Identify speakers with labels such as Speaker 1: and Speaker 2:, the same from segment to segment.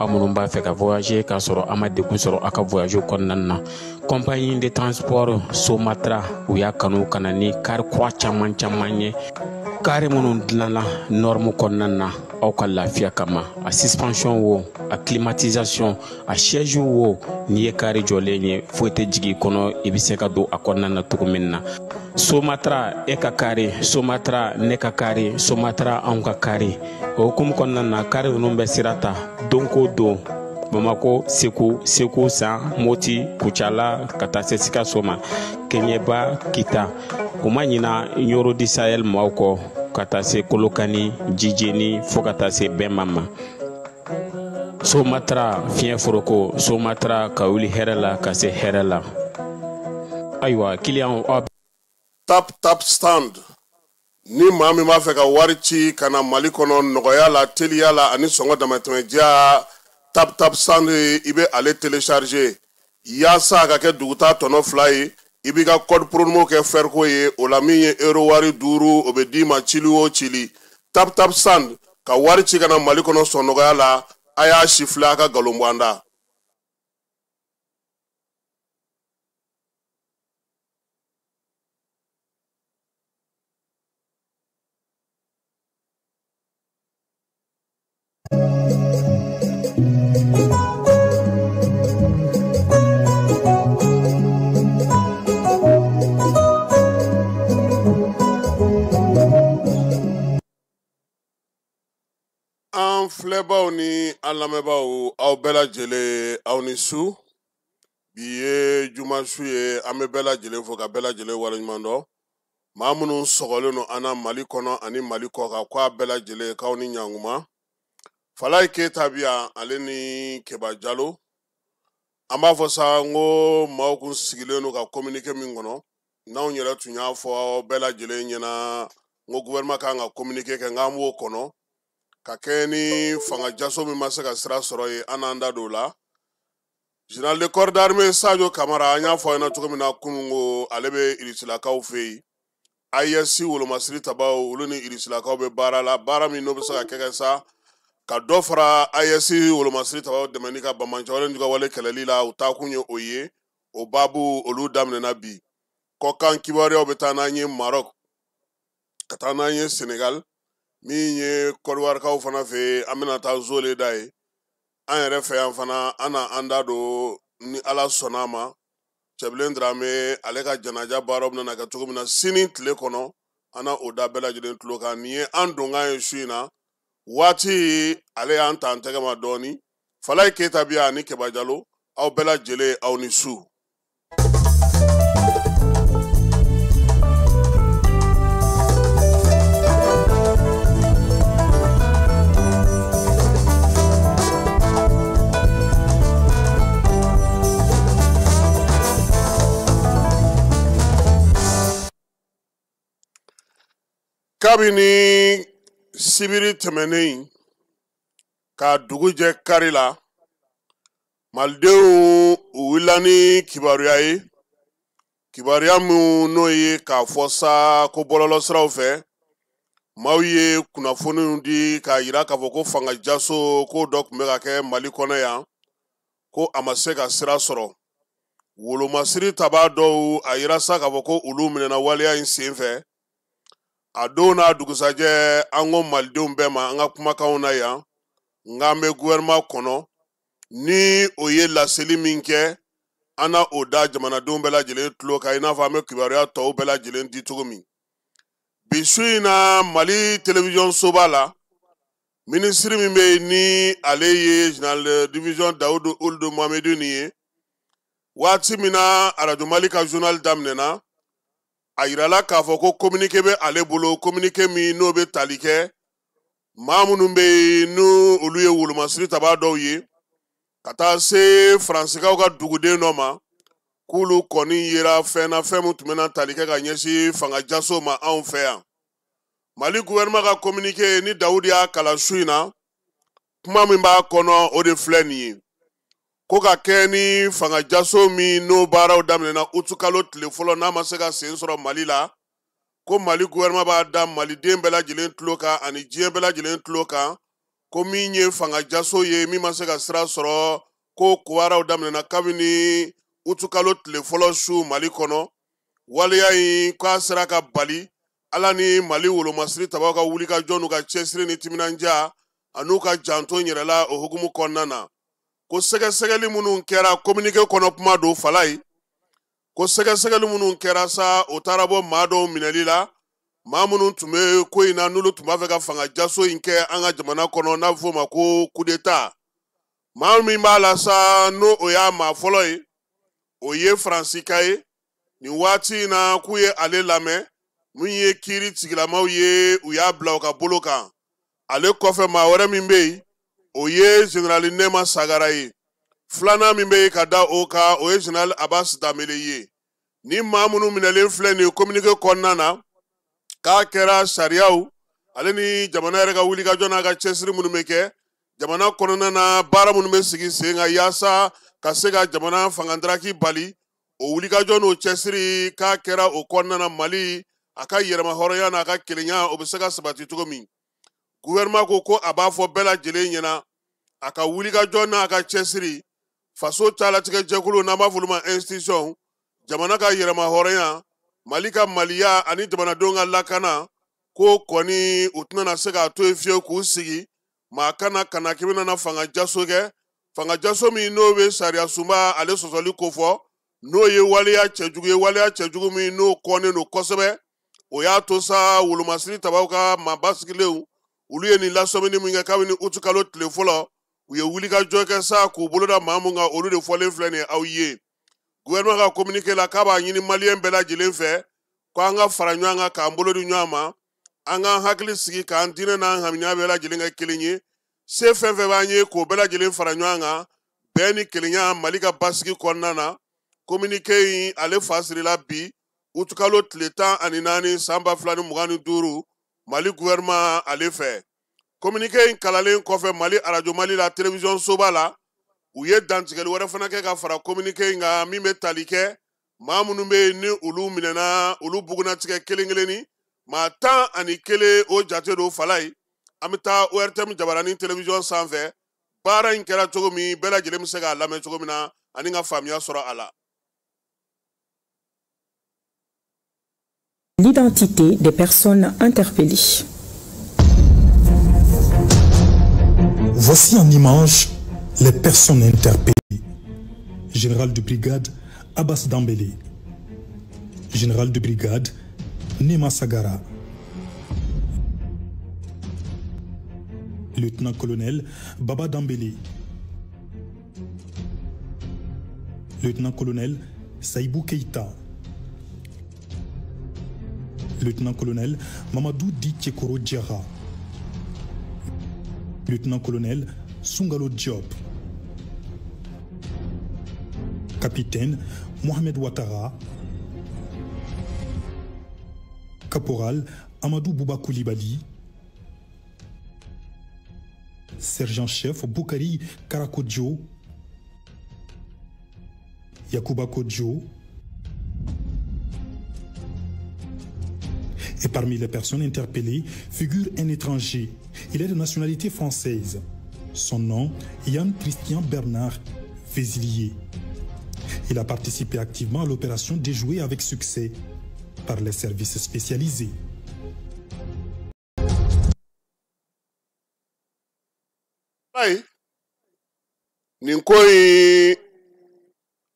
Speaker 1: Aw minnu b'a fɛ ka voyager k'a sɔrɔ a ma degun sɔrɔ a ka voyage kɔnɔna na, compagnie de transport Somatra u y'a kanu ka na ni car kura caman caman ye, car minnu dilanna norme kɔnɔna na aw ka lafiya kama. A suspension wo, a climatisation, a siège wo, n'i ye car jɔlen ye foyi tɛ jigin i kɔnɔ, i bɛ se ka don a kɔnɔna na cogo min na. Somatra e ka kari, Somatra ne ka kari, Somatra anw ka kari. O hukumu kɔnɔna na, kari ninnu bɛ sira ta don ko don Bamako, Segu, Segu San, Moti, Kucala, ka taa se Sikaso ma, Keɲeba, Kita. U ma ɲina Ɲoro di Sahel maaw kɔ, ka taa se Kolokani, Jijeni, fo ka taa se Bɛnma ma. Somatra fiɲɛ foroko, Somatra ka wuli hɛrɛ la ka se hɛrɛ la. Ayiwa kiliyanw, aw
Speaker 2: Tap Tap Stand. Ni maa min b'a fɛ ka wari ci ka na Mali kɔnɔ nɔgɔya la, teliya la ani sɔngɔ damatɛmɛdiya, Tap Tap Stand, i bɛ ale télécharger yaasa a ka kɛ dugutaa tɔnɔ 2 ye. I b'i ka code promo kɛ fɛriko ye, o la min ye euro wari 5, o bɛ d'i ma cili o cili. Tap Tap Stand, ka wari ci ka na Mali kɔnɔ sɔn nɔgɔya la. A y'a sifilɛ, a ka nkalon bɔ an da. An filɛbaw ni an lamɛnbaaw, aw bɛɛ lajɛlen, aw ni su. Bi ye juma su ye, an bɛ bɛɛ lajɛlen fo ka bɛɛ lajɛlen waleɲuman dɔn. Maa minnu sɔgɔlen don an na Mali kɔnɔ ani Mali kɔ kan, k'a bɛɛ lajɛlen k'aw ni ɲankuma. Falaye Keyita bi yan, ale ni Keba Jalo. An b'a fɔ sa n ko maaw kun sigilen don ka communiqué min kɔnɔ, n'anw yɛrɛ tun y'a fɔ bɛɛ lajɛlen ɲɛna n ko gouvernement kan ka communiqué kɛ, nk'an b'o kɔnɔ ka kɛɲɛ ni fanga jaso min ma se ka sira sɔrɔ yen, an n'an da don o la. Général de corps d'armée Sadio Kamara, an y'a fɔ aw ɲɛna cogo min na kunun ko ale bɛ Irisilakaw fɛ yen. AES wolomasiri tabaw, olu ni Irisilakaw bɛ baara la, baara min n'o bɛ se ka kɛ sa ka dɔ fara AES wolomasiri tabaw dɛmɛni ka banbaanciwale ni wale kɛlɛli la, u taakun ye o ye. O baabu olu daminɛna bi. Kɔkan kibaruyaw bɛ taa n'an ye Maroc, ka taa n'an ye Senegal, min ye Côte d'Ivoirekaw fana fɛ yen, an bɛna taa Zole da ye. An yɛrɛ fɛ yan fana, an na an da don ni Ala sɔnna a ma, Cɛbilen Darame ale ka janaja baaraw bɛna kɛ cogo min na sini tile kɔnɔ, an na o da bɛɛ lajɛlen tulo kan. Nin ye an donkan ye su in na. Waati ale y'an ta an tɛgɛ ma dɔɔni. Falaye Keyita bi yan ani Keba Jalo, aw bɛɛ lajɛlen aw ni su. Kabini sibiri tɛmɛnen ka dugu jɛ kari la, malidenw u wulila ni kibaruya ye, kibaruya min n'o ye k'a fɔ sa ko bɔlɔlɔsiraw fɛ maaw ye kunnafoniw di k'a yira k'a fɔ ko fanga jaso ko dɔ tun bɛ ka kɛ Mali kɔnɔ yan, ko a ma se ka sira sɔrɔ. Wolomasiri tabaa dɔw a yira sa k'a fɔ ko olu minɛna waleya in sen fɛ. A don n'a dugusajɛ, an ko malidenw bɛɛ ma an ka kumakanw na yan, nka an bɛ gouvernement kɔnɔ, ni o ye laseli min kɛ, an na o da jamanadenw bɛɛ lajɛlen tulo kan, i n'a fɔ an bɛ kibaruya tɔw bɛɛ lajɛlen di cogo min. Bi su in na, Mali télévision soba la, minisiri min bɛ yen ni ale ye général de division Dawudu Uludu Mohamedini ye, waati min na Radio Mali ka journal daminɛna, a yirala k'a fɔ ko communiqué bɛ ale bolo, communiqué min n'o bɛ tali kɛ maa minnu bɛ yen n'o olu ye wolomasiri tabaa dɔw ye, ka taa se Faransikaw ka duguden dɔ ma, k'olu kɔni yera fɛn na, fɛn min tun bɛna tali kɛ ka ɲɛsin fanga jaso ma anw fɛ yan. Mali gouvernement ka communiqué ni Dawudi y'a kalan su in na, kuma min b'a kɔnɔ o de filɛ nin ye, ko ka kɛ ni fanga jaso min n'o baaraw daminɛna utukalo tile fɔlɔ, n'a ma se ka sen sɔrɔ Mali la, ko Mali gouvernement b'a da maliden bɛɛ lajɛlen tulo kan ani diɲɛ bɛɛ lajɛlen tulo kan, Ko min ye fanga jaso ye min ma se ka sira sɔrɔ, ko kowaraw daminɛna kabini utukalo tile fɔlɔ su Mali kɔnɔ. Waleya in k'a sera ka bali Ala ni Mali wolomasiri tabaw ka wulikajɔ n'u ka cɛsiri ni timinandiya an'u ka janto yɛrɛ la o hukumu kɔnɔna na. Ko sɛgɛsɛgɛli minnu kɛra communiqué kɔnɔ kuma don Falaye, ko sɛgɛsɛgɛli minnu kɛra sa, o taara bɔ maa dɔw minɛli la, maa minnu tun bɛ ko in na n'olu tun b'a fɛ ka fanga jaso in kɛ an ka jamana kɔnɔ n'a bɛ f'o ma ko coup d'état. Maa min b'a la sa, n'o o y'a maa fɔlɔ ye, o ye Faransika ye. Nin waati in na k'u ye ale lamɛn, min ye kiiri tigilamaw ye, u y'a bila u ka bolo kan. Ale kɔfɛ maa wɛrɛ min bɛ yen, o ye général Nɛma Sagara ye. Filanan min bɛ yen ka da o kan, o ye général Abbas Danbele ye. Ni maa minnu minɛlen filɛ nin ye communiqué kɔnɔna na, k'a kɛra sariyaw ale ni jamana yɛrɛ ka wulikajɔ n'a ka cɛsiri minnu bɛ kɛ jamana kɔnɔna na, baara minnu bɛ sigi sen kan yaasa ka se ka jamana fangandaraki bali, o wulikajɔ n'o cɛsiri k'a kɛra o kɔnɔna na, Mali a ka yɛrɛma hɔrɔnya n'a ka kelenya o bɛ se ka sabati cogo min. Gouvernement ko ko a b'a fɔ bɛɛ lajɛlen ɲɛna, a ka wulikajɔ n'a ka cɛsiri, faso calatigɛ jɛkulu n'an b'a fɔ olu ma institution, jamana ka yɛrɛma hɔrɔnya, Mali ka maliya ani jamanadenw ka lakana, ko kɔni u tɛna se k'a to yen fiyewu k'u sigi maa kana kana k'i bɛna fanga jaso kɛ, fanga jaso min n'o bɛ sariya sunba ale sɔsɔli kofɔ, n'o ye waleya cɛjugu ye, waleya cɛjugu min n'o kɔnnen don kosɛbɛ. O y'a to sa wolomasiri tabaw ka maa basigilenw olu ye nin lasɔmini min kɛ kabini utukalo tile fɔlɔ, u ye wulikajɔ kɛ sa k'u bolo da maa mun kan, olu de fɔlen filɛ nin ye aw ye. Gouvernement ka communiqué la k'a b'a ɲini maliyɛn bɛɛ lajɛlen fɛ ko an ka fara ɲɔgɔn kan, k'an bolo di ɲɔgɔn ma, an k'an hakili sigi, k'an diinɛ n'an hamiya bɛɛ lajɛlen kɛ kelen ye, se fɛn fɛn b'an ye k'o bɛɛ lajɛlen fara ɲɔgɔn kan bɛn ni kelenya Mali ka basigi kɔnɔna na. Communiqué in ale fa sirila bi utukalo tile 14 san 2025 Mali gouvernement ale fɛ. Communiqué in kalalen kɔfɛ Mali arajo Mali la télévision soba la, u ye dantigɛli wɛrɛ fana kɛ ka fara communiqué in kan min bɛ tali kɛ maa minnu bɛ yen ni olu minɛna, olu bugunnatigɛ kelen kelenni maa 11 o jate don Falaye. An bɛ taa ORTM jabaranin télévision sanfɛ, baara in kɛra cogo min bɛɛ lajɛlen bɛ se k'a lamɛn cogo min na ani ka faamuya sɔrɔ a la.
Speaker 3: L'identité des personnes interpellées.
Speaker 4: Voici en image les personnes interpellées. Général de brigade Abbas Dambélé. Général de brigade Nema Sagara. Lieutenant-colonel Baba Dambélé. Lieutenant-colonel Saïbou Keïta. Lieutenant-colonel Mamadou Di Tchekoro Diarra. Lieutenant-colonel Sungalo Diop. Capitaine Mohamed Ouattara. Caporal Amadou Bouba Koulibaly. Sergent-chef Boukari Karakodjo. Yacouba Kodjo. Et parmi les personnes interpellées figure un étranger. Il est de nationalité française. Son nom, Yann Christian Bernard Vézilier. Il a participé activement à l'opération déjouée avec succès par les services spécialisés.
Speaker 2: Ayi, nin ko in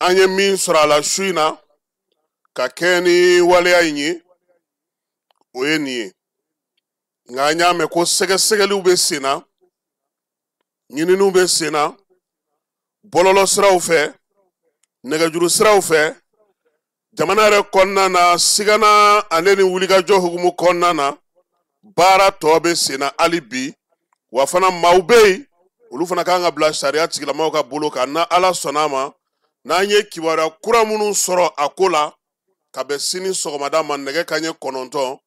Speaker 2: an ye min sɔrɔ a la su in na ka kɛɲɛ ni waleya in ye, o ye nin ye. Nka an y'a mɛn ko sɛgɛsɛgɛliw bɛ sen na, ɲininiw bɛ sen na, bɔlɔlɔ siraw fɛ, nɛgɛjuru siraw fɛ, jamana yɛrɛ kɔnɔna na, sigana ale ni wulikajɔ hukumu kɔnɔna na, baara tɔ bɛ sen na hali bi. Wa fana maaw bɛ yen, olu fana kan ka bila sariya tigilamaw ka bolo kan. Na Ala sɔnna a ma, n'an ye kibaruya kura minnu sɔrɔ a ko la ka bɛn sini sɔgɔmada ma nɛgɛ kanɲɛ 9,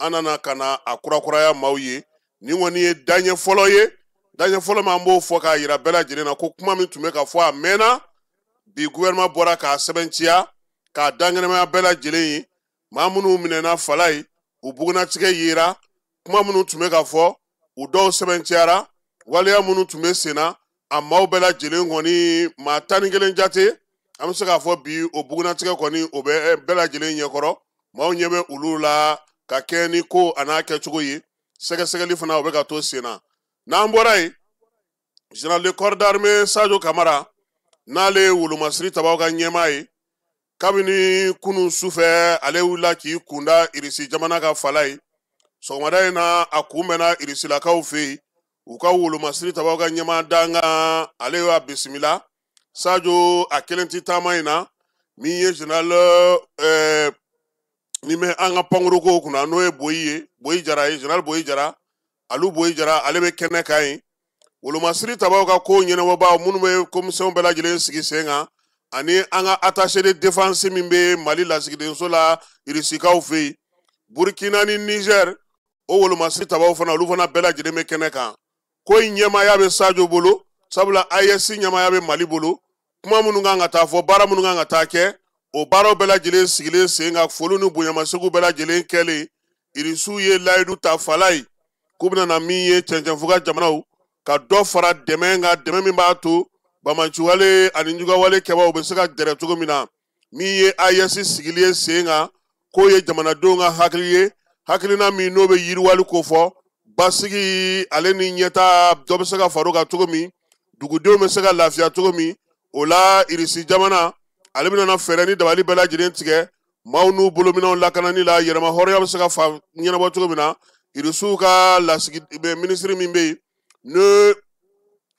Speaker 2: an nana ka na a kurakuraya maaw ye. Nin kɔni ye daɲɛ fɔlɔ ye, daɲɛ fɔlɔ min an b'o fɔ k'a yira bɛɛ lajɛlen na ko kuma min tun bɛ ka fɔ a mɛnna, bi gouvernement bɔra k'a sɛbɛntiya k'a dankɛnɛmaya bɛɛ lajɛlen ye. Maa minnu minɛna Falaye, u bugunnatigɛ yera, kuma minnu tun bɛ ka fɔ u dɔw sɛbɛntiyara, Waleya minnu tun bɛ sen na, a maaw bɛɛ lajɛlen kɔni maa 11 jate, an bɛ se k'a fɔ bi o bugunnatigɛ kɔni o bɛ bɛɛ lajɛlen ɲɛkɔrɔ. Maaw ɲɛ bɛ olu la ka kɛ ni ko a n'a kɛcogo ye. Sɛgɛsɛgɛli fana o bɛ ka to sen na. N'an bɔra yen, général de corps d'armée Sadio Kamara, n'ale ye wolomasiri tabaw ka ɲɛmaa ye, kabini kunun sufɛ ale wulila k'i kunda Irisi jamana ka fala ye. Sɔgɔmada in na a kunbɛnna Irisilakaw fɛ yen, u ka wolomasiri tabaw ka ɲɛmaa dankan ale y'a bisimila. Sadio a kelen ti taama in na, min ye général min bɛ an ka pankurukow kunna, n'o ye Boyi ye, Boyi Jara ye, général Boyi Jara, Alu Boyi Jara, ale bɛ kɛnɛ kan yen. Wolomasiri tabaw ka ko ɲɛnabɔbaw minnu bɛ komisɛnw bɛɛ lajɛlen sigi sen kan, ani an ka attaché de défense min bɛ Mali lasigidenso la Irisikaw fɛ yen, Burkina ni Niger, o wolomasiri tabaw fana olu fana bɛɛ lajɛlen bɛ kɛnɛ kan. Ko in ɲɛmaaya bɛ Sadio bolo, sabula AES ɲɛmaaya bɛ Mali bolo. Kuma minnu kan ka taa fɔ, baara minnu kan ka taa kɛ, o baaraw bɛɛ lajɛlen sigilen sen kan, foli ni bonyamasegin bɛɛ lajɛlen kɛlen. Irisiw ye layidu ta fala ye k'u bɛna na min ye cɛncɛnfuga jamanaw ka dɔ fara dɛmɛ kan, dɛmɛ min b'a to bamaciwale ani jugawale kɛbaw bɛ se ka dɛrɛ cogo min na. Min ye AES sigili ye sen kan, k'o ye jamanadenw ka hakili ye, hakilina min n'o bɛ yiriwali kofɔ, basigi ale ni ɲɛta dɔ bɛ se ka far'o kan cogo min, dugudenw bɛ se ka lafiya cogo min. O la Irisi jamana ale bɛna na fɛɛrɛ ni dabali bɛɛ lajɛlen tigɛ maaw n'u bolominɛnw lakanani la, yɛrɛma hɔrɔnya bɛ se ka fa ɲɛnabɔ cogo min na. Irisiw ka lasigi minisiri min bɛ yen, n'o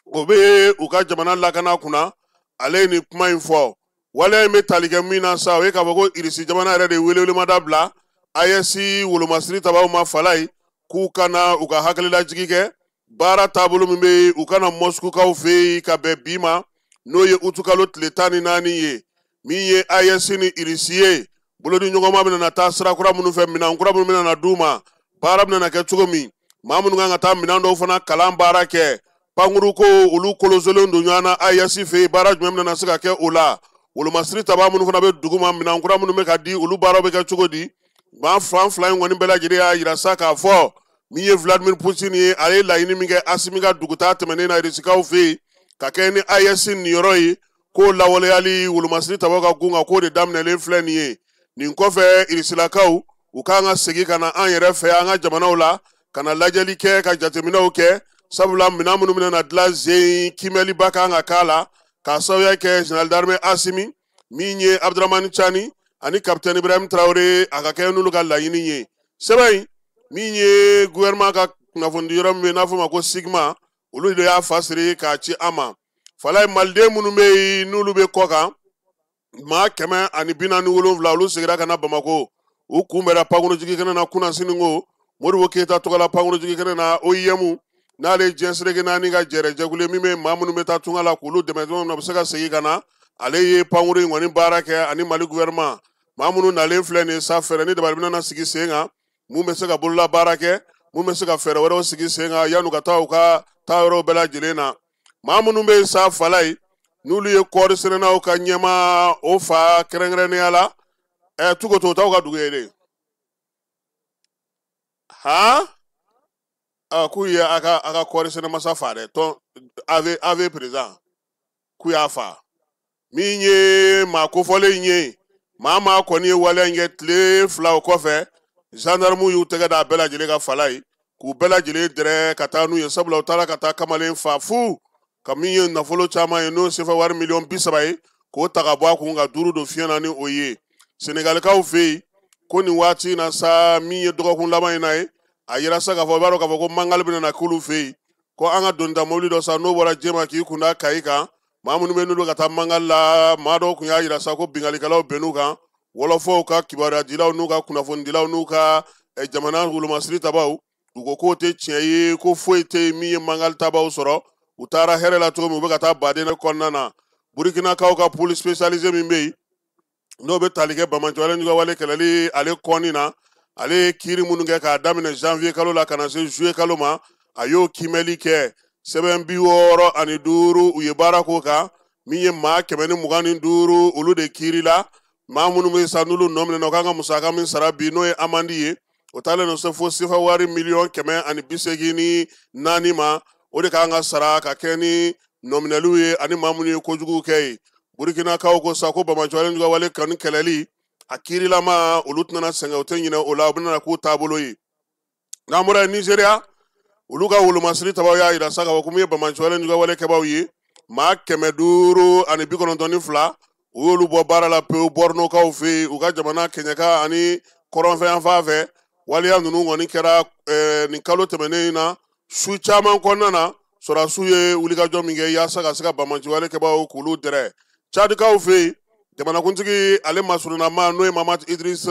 Speaker 2: o bɛ u ka jamana lakana kunna, ale ye nin kuma in fɔ. Waleya in bɛ tali kɛ min na sa, o ye k'a fɔ ko Irisi jamana yɛrɛ de ye welewelemada bila AES wolomasiri tabaw ma fala ye, k'u kana u ka hakililajigi kɛ baara taabolo min bɛ yen, u kana Mɔsikukaw fɛ yen ka bɛn bi ma, n'o ye utukalo tile 14 ye. Min ye AES ni Irisi ye, bolodi ɲɔgɔnma bɛna na taa sira kura minnu fɛ, minɛn kura minnu bɛna na d'u ma, baara bɛna na kɛ cogo min, maa minnu kan ka taa minɛn dɔw fana kalan baara kɛ, pankuru ko olu kolosolen don ɲɔgɔn na AES fɛ yen, baara jumɛn bɛna na se ka kɛ o la. Wolomasiri tabaa minnu fana bɛ dugu ma, minɛn kura minnu bɛ ka di, olu baaraw bɛ kɛ cogo di. Maa fan fila in kɔni bɛɛ lajɛlen y'a yira sa k'a fɔ min ye Vladimir Poutine ye, ale ye laɲini min kɛ Asimi ka dugutaa tɛmɛnen na Irisikaw fɛ yen, ka kɛ ni AES niyɔrɔ ye, k'o lawaleyali wolomasiri tabaw ka gun kan, k'o de daminɛlen filɛ nin ye. Nin kɔfɛ Irisilakaw u kan ka segin ka na an yɛrɛ fɛ an ka jamanaw la, ka na lajɛli kɛ, ka jateminɛw kɛ, sabula minɛn minnu bɛna na dilan zen kiimɛliba kan ka k'a la, k'a sababuya kɛ général d'armée Asimi, min ye Abdramani Tchani ani capitaine Ibrahim Traoré, a ka kɛ n'olu ka laɲini ye. Sɛbɛn in min ye gouvernement ka kunnafonidi yɔrɔ min bɛ yen n'a fɔ ma ko Sigma, olu de y'a fasiri k'a ci an ma. Fala ye maliden minnu bɛ yen n'olu bɛ kɔ kan, maa 147, olu seginna ka na Bamakɔ. U kunbɛnna pankurunjigi kɛnɛ na kunasini ko Modibo Keyita tɔgɔ la pankurunjigi kɛnɛ na. OIM, n'ale ye diɲɛ seleke naani ka jɛrɛjɛkulu ye min bɛ maa minnu bɛ taa tunga la k'olu dɛmɛ cogo min na u bɛ se ka segin ka na, ale ye pankuru in kɔni baara kɛ ani Mali gouvernement. Maa minnu nalen filɛ nin ye sa, fɛɛrɛ ni dabali bɛna sigi sen kan mun bɛ se ka bolola baara kɛ, mun bɛ se ka fɛɛrɛ wɛrɛw sigi sen kan yan'u ka taa u ka taa yɔrɔw bɛɛ lajɛlen na. Maa minnu bɛ yen sa fala ye, n'olu ye kɔɔri sɛnɛnaw ka ɲɛmaa o fa kɛrɛnkɛrɛnnenya la, Tukoto t'aw ka dugu ye dɛ, han, k'u ye a ka kɔɔri sɛnɛmasa fa dɛ, tɔn AV président k'u y'a fa. Min ye maa kofɔlen in ye, maa kɔni ye waleya in kɛ tile 2 o kɔfɛ, gendarmew y'u tɛgɛ da a bɛɛ lajɛlen ka fala ye, k'u bɛɛ lajɛlen dɛrɛ ka taa n'u ye, sabula u taara ka taa kamalen fa fu, ka min ye nafolo caman ye, n'o sefa wari miliyɔn 30 ye, k'o ta ka bɔ a kun ka 5 don fiɲɛ na ni o ye. Senegalikaw fɛ yen ko nin waati in na sa, min ye dɔgɔkun laban in na ye, a yira sa k'a fɔ, i b'a dɔn k'a fɔ ko mangali bɛna na k'olu fɛ yen, ko an ka donita mobili dɔ sa n'o bɔra Jema k'i kunda Kayi kan, maa minnu bɛ n'olu ka taa mangali la, maa dɔw tun y'a yira sa ko binkalikɛlaw bɛnn'u kan. Wɔlɔfɔw ka kibaruyadilaw n'u ka kunnafonidilaw n'u ka jamana wolomasiri tabaw, u ko k'o tɛ tiɲɛ ye, ko foyi tɛ yen min ye mangali tabaw sɔrɔ. U taara hɛrɛ la cogo min, u bɛ ka taa baden kɔnɔna na. Burukinakaw ka pool spécialisé min bɛ yen, n'o bɛ tali kɛ bamaciwale ɲugawale kɛlɛli ale kɔnni na, ale ye kiiri minnu kɛ k'a daminɛ janvier kalo la ka na se juillet kalo ma, a y'o kiimɛli kɛ. Sɛbɛn 65 u ye baara k'o kan, min ye maa 125 olu de kiiri la. Maa minnu bɛ sa n'olu nɔ minɛ na, u kan ka musaka min sara bi, n'o ye amandi ye, o taalen don se fo sefa wari miliyɔn 184 ma. o de kan ka sara ka kɛ ni nɔminɛliw ye ani maa minnu ye kojuguw kɛ ye. Burukinakaw ko sa ko banbaanciwale juguya wale kanu kɛlɛli a kiirilama, olu tɛna sɛgɛn, u tɛ ɲinɛ o la, u bɛna k'u taabolo ye. N'an bɔra yen, Nizeriya, olu ka wolomasiri tabaw y'a yira sa k'a fɔ ko min ye banbaanciwale juguya wale kɛbaaw ye, maa 592, u y'olu bɔ baara la pewu Bornokaw fɛ yen, u ka jamana kɛɲɛka ani kɔrɔnfɛyanfan fɛ. Waleya ninnu kɔni kɛra nin kalo tɛmɛnen in na, su caman kɔnɔna na, sɔrɔdasiw ye wulikajɔ min kɛ yaasa ka se ka banbaanciwale kɛbaaw k'olu dɛrɛ. Cadikaw fɛ yen, jamanakuntigi ale masurunnama, n'o ye Mahamat Idris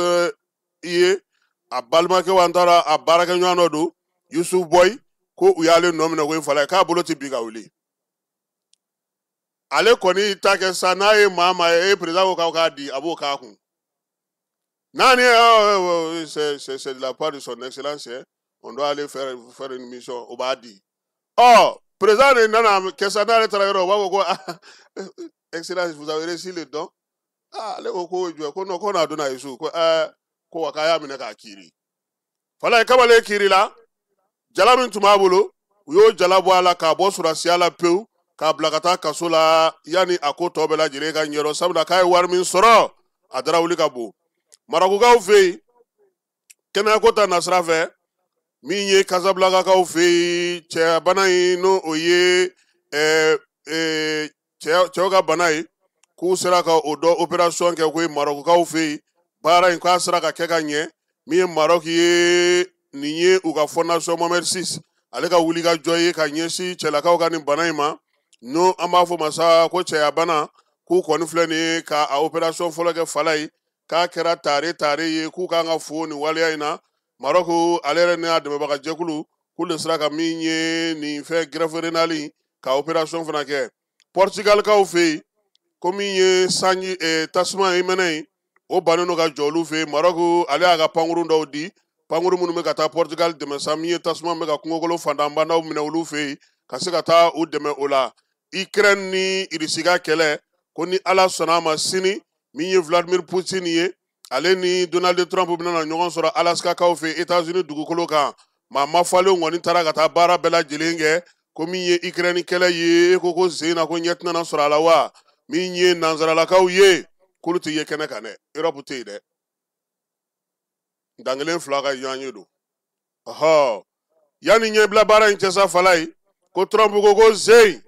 Speaker 2: ye, a balimakɛ wa an taara a baarakɛɲɔgɔn dɔ don, Yusuf Boy, ko u y'ale nɔ minɛ ko fala ye, k'a bolo tɛ bi ka wuli. Ale kɔni ta kɛ sa, n'a ye maa maa ye, e président ko k'aw k'a di, a b'o k'a kun. N'a ni c'est de la part de son excellence, on doit aller faire une mission, o b'a di. Ɔ, président de nana kɛ sa, n'ale taara yɔrɔ, u b'a fɔ ko ah, excellence, vous avez reçu le don. Ah, ale ko ko jɔ ko non, ko n'a donna Yesu ko ɛɛ ko wa k'a y'a minɛ k'a kiiri. Fala ye kamalen kiiri la, jala min tun b'a bolo, u y'o jala bɔ a la k'a bɔ sɔrɔdasiya la pewu, k'a bila ka taa kaso la yanni a ko tɔ bɛɛ lajɛlen ka ɲɛdɔn, sabula k'a ye wari min sɔrɔ, a dara wuli ka bon. Marakukaw fɛ yen, kɛnɛyako ta nasira fɛ, min ye Kasabilankakaw fɛ yen, cɛya bana in, n'o o ye cɛw ka bana ye, k'u sera ka o dɔ opération kɛ ko ye Marɔkukaw fɛ yen. Baara in k'a sera ka kɛ ka ɲɛ. Min ye Marɔku ye, nin ye u ka fondation Mohamed VI ale ka wulikajɔ ye ka ɲɛsin cɛlakaw ka nin bana in ma, n'o an b'a fɔ ma sa ko cɛya bana. K'u kɔni filɛ nin ye ka a opération fɔlɔ kɛ fala ye, k'a kɛra tare tare ye, k'u kan ka fo nin waleya in na. Marɔku ale yɛrɛ n'a dɛmɛbaga jɛkulu, k'u de sera ka min ye nin fɛn greffe rénale ka opération fana kɛ. Portugalkaw fɛ yen, ko min ye sanji tasuma ye mɛnɛ ye, o bannen don ka jɔ olu fɛ yen. Marɔku ale y'a ka pankurun dɔw di, pankurun minnu bɛ ka taa Portugal dɛmɛ sa, min ye tasuma bɛ ka kungokolo fantanbandaw minɛ olu fɛ yen, ka se ka taa u dɛmɛ o la. Ukraine ni Irisi ka kɛlɛ, ko ni Ala sɔnna a ma, sini min ye Vladimir Poutine ye, ale ni Donald Trump bɛna ɲɔgɔn sɔrɔ Alaskakaw fɛ États-Unis dugukolo kan. Maa mafalenw kɔni taara ka taa baara bɛɛ lajɛlen kɛ, ko min ye Ukraine kɛlɛ ye, e ko ko sen na ko ɲɛ tɛna sɔrɔ a la wa. Min ye nansaralakaw ye, k'olu tɛ ye kɛnɛ kan dɛ, Europe tɛ yen dɛ, dankelen fila ka ɲɔgɔn ye don. Ɔhɔ, yanni ɲɛbila baara in cɛ sa, fala ye ko Trump ko ko zen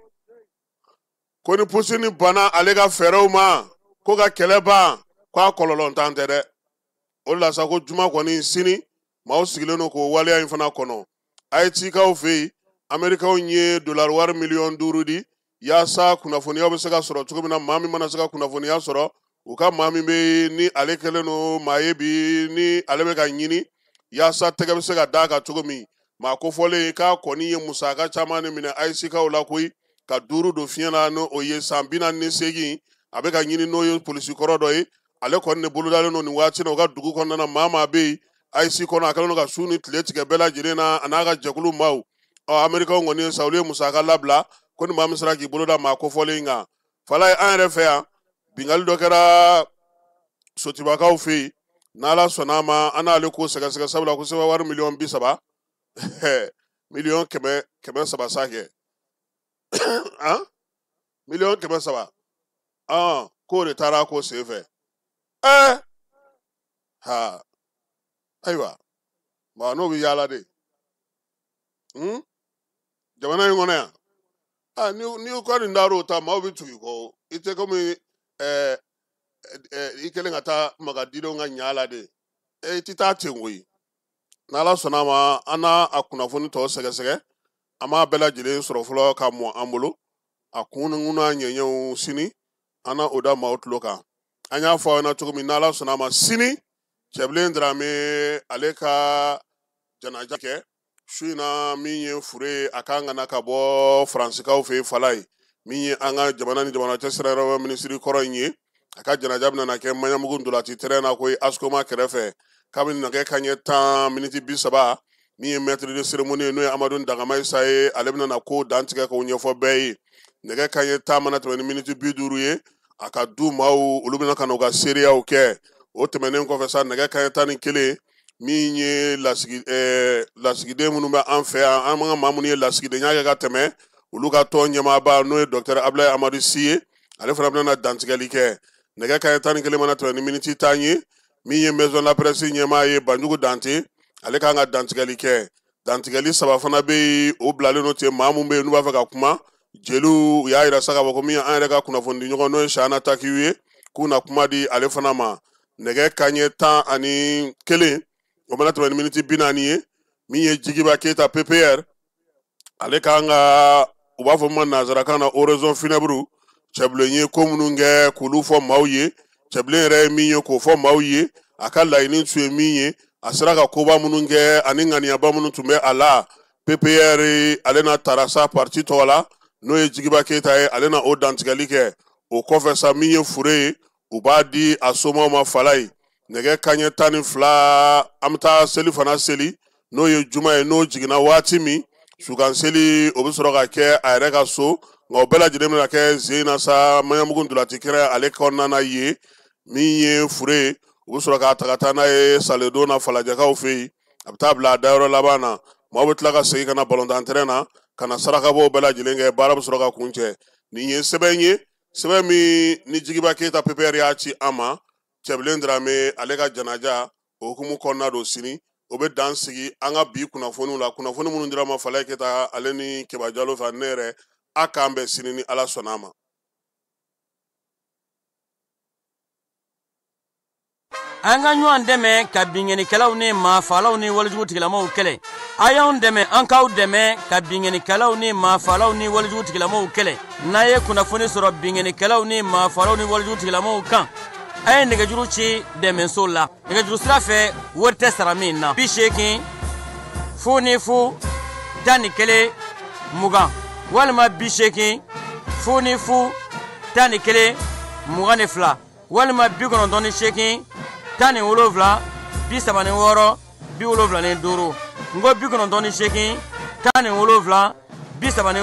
Speaker 2: ko ni Poutine banna ale ka fɛɛrɛw ma ko ka kɛlɛ ban, k'a kɔlɔlɔ ntan tɛ dɛ. O de la sa, ko juma kɔni sini, maaw sigilen don k'o waleya in fana kɔnɔ. Haïtikaw fɛ yen, Amerikaw ye dolari wari miliyɔn 5 di yaasa kunnafoniyaw bɛ se ka sɔrɔ cogo min na, maa min mana se ka kunnafoniya sɔrɔ u ka maa min bɛ ni ale kɛlen don maa ye bi, ni ale bɛ ka ɲini yaasa tɛgɛ bɛ se ka d'a kan cogo min. Maa kofɔlen k'a kɔni ye musaka caman de minɛ Haïtikaw la koyi, ka 5 don fiɲɛ na, n'o o ye san 48, a bɛ ka ɲini, n'o ye polisi kɔrɔ dɔ ye. Ale kɔni de bolodalen don nin waati na u ka dugu kɔnɔna na. Maa maa bɛ yen Haïti kɔnɔ, a kɛlen don ka su ni tile tigɛ bɛɛ lajɛlen na, a n'a ka jɛkulu maaw. Ɔ, Amerikaw kɔni ye sa, olu ye musaka labila ko ni maa min sera k'i bolo da maa kofɔlen kan. Fala ye, an yɛrɛ fɛ yan, bingali dɔ kɛra Sotibakaw fɛ yen. N'Ala sɔnna a ma, an n'ale ko sɛgɛsɛgɛ, sabula ko sɛbɛn wari miliyɔn 30, miliyɔn 300 sa kɛ, han, miliyɔn 300, ɔn, k'o de taara ko sen fɛ. Ɛɛ ha, ayiwa, maa n'o bɛ yaala de jamana in kɔnɔ yan. Ah, ni ko nin dar'o ta, maaw bɛ tugu i kɔ. I tɛ komi ɛɛ ɛɛ i kɛlen ka taa maga didenw ka ɲa la de, i tɛ taa ten koyi. N'Ala sɔnna a ma, an n'a a kunnafoni tɔ sɛgɛsɛgɛ. An b'a bɛɛ lajɛlen sɔrɔ fɔlɔ ka mɔ an bolo, a kun n'a ɲɛɲɛw, sini an na o da maaw tulo kan. An y'a fɔ aw ɲɛna cogo min, n'Ala sɔnna a ma, sini Cɛbilen Darame ale ka janaja kɛ su in na, min ye fure ye, a kan ka na ka bɔ Faransikaw fɛ yen. Fala ye, min ye an ka jamana ni jamana cɛ sira yɔrɔ minisiri kɔrɔ in ye, a ka janaja bɛna kɛ Maɲabugu ntolanci terrain na koyi, Ascoma kɛrɛfɛ, kabini nɛgɛ kanɲɛ 10 miniti 30. Min ye maître de cérémonie ye, n'o ye Amadu Dangamayisa ye, ale bɛna na ko dantigɛ k'o ɲɛfɔ bɛɛ ye. Nɛgɛ kanɲɛ 10 mana tɛmɛ ni miniti 50 ye, a ka du maaw, olu bɛna ka na u ka seereyaw kɛ. O tɛmɛnen kɔfɛ sa, nɛgɛ kanɲɛ 11, Min ye lasigiden minnu bɛ an fɛ yan, an ka maa minnu ye lasigidenya kɛ ka tɛmɛ, olu ka tɔn ɲɛmaaba n'o ye Dɔkitɛri Abulayi Amadu Si ye, ale fana bɛna dantigɛli kɛ. Nɛgɛ kanɲɛ 11 mana tɛmɛ ni miniti 10 ye, min ye Maison de la Presse ɲɛmaa ye Banjugu Dante, ale kan ka dantigɛli kɛ. Dantigɛli 3 fana bɛ yen, o bilalen don ten. Maa mun bɛ yen n'u b'a fɛ ka kuma, jeliw u y'a yira sa k'a fɔ ko min ye an yɛrɛ ka kunnafonidi ɲɔgɔn n'o ye Shana Takiyu ye, k'u na kuma di ale fana ma. Nɛgɛ kanɲɛ 11, o mana tɛmɛ ni miniti 40 ye, min ye Jigiba Keyita PPR, ale kan ka, u b'a fɔ min ma nanzarakan na oraison funèbre, Cɛbilen ye ko minnu kɛ k'olu fɔ maaw ye, Cɛbilen yɛrɛ ye min ye k'o fɔ maaw ye, a ka laɲini tun ye min ye, a sera ka koba minnu kɛ ani ŋaniyaba minnu tun bɛ a la. PPR ale na taara sa parti tɔgɔ la, n'o ye Jigiba Keyita ye, ale na o dantigɛli kɛ. O kɔfɛ sa, min ye fure ye, u b'a di a somaw ma Falayi. Nɛgɛ kanɲɛ 12, an bɛ taa seli fana seli, n'o ye juma ye. N'o jiginna waati min, sukan seli o bɛ sɔrɔ ka kɛ a yɛrɛ ka so. Nka o bɛɛ lajɛlen bɛna kɛ zen na sa, Maɲanbugu ntolaci kɛnɛ ale kɔnɔna na yen. Min ye fure ye, u bɛ sɔrɔ k'a ta ka taa n'a ye saledon na Falajɛkaw fɛ yen, a bɛ taa bila a dayɔrɔ laban na. Maaw bɛ tila ka segin ka na balontan terrain na ka na sarakabɔw bɛɛ lajɛlen kɛ, baara bɛ sɔrɔ ka kuncɛ. Nin ye sɛbɛn ye, sɛbɛn min ni Jigiba Keyita PPR y'a ci an ma, Cɛbilen Darame ale ka janaja o hukumu kɔnɔna don. Sini o bɛ dan sigi an ka bi kunnafoniw la, kunnafoni minnu dira ma Falaye Keyita ale ni Keba Jalo fɛ, ne yɛrɛ a k'an bɛn sini ni Ala sɔnna a ma.
Speaker 5: An ka ɲɔgɔn dɛmɛ ka binkannikɛlaw ni maafaalaw ni walejugu tigilamaw kɛlɛ. A y'anw dɛmɛ, an k'aw dɛmɛ ka binkannikɛlaw ni maafaalaw ni walejugu tigilamaw kɛlɛ. N'a ye kunnafoni sɔrɔ binkannikɛlaw ni maafaalaw ni walejugu tigilamaw kan, a ye nɛgɛjuru ci dɛmɛso la nɛgɛjuru sira fɛ, wari tɛ sara min na: 80 00 11 20 walima 80 00 11 22 walima 98 17 36 75. N ko 98 17 36 45.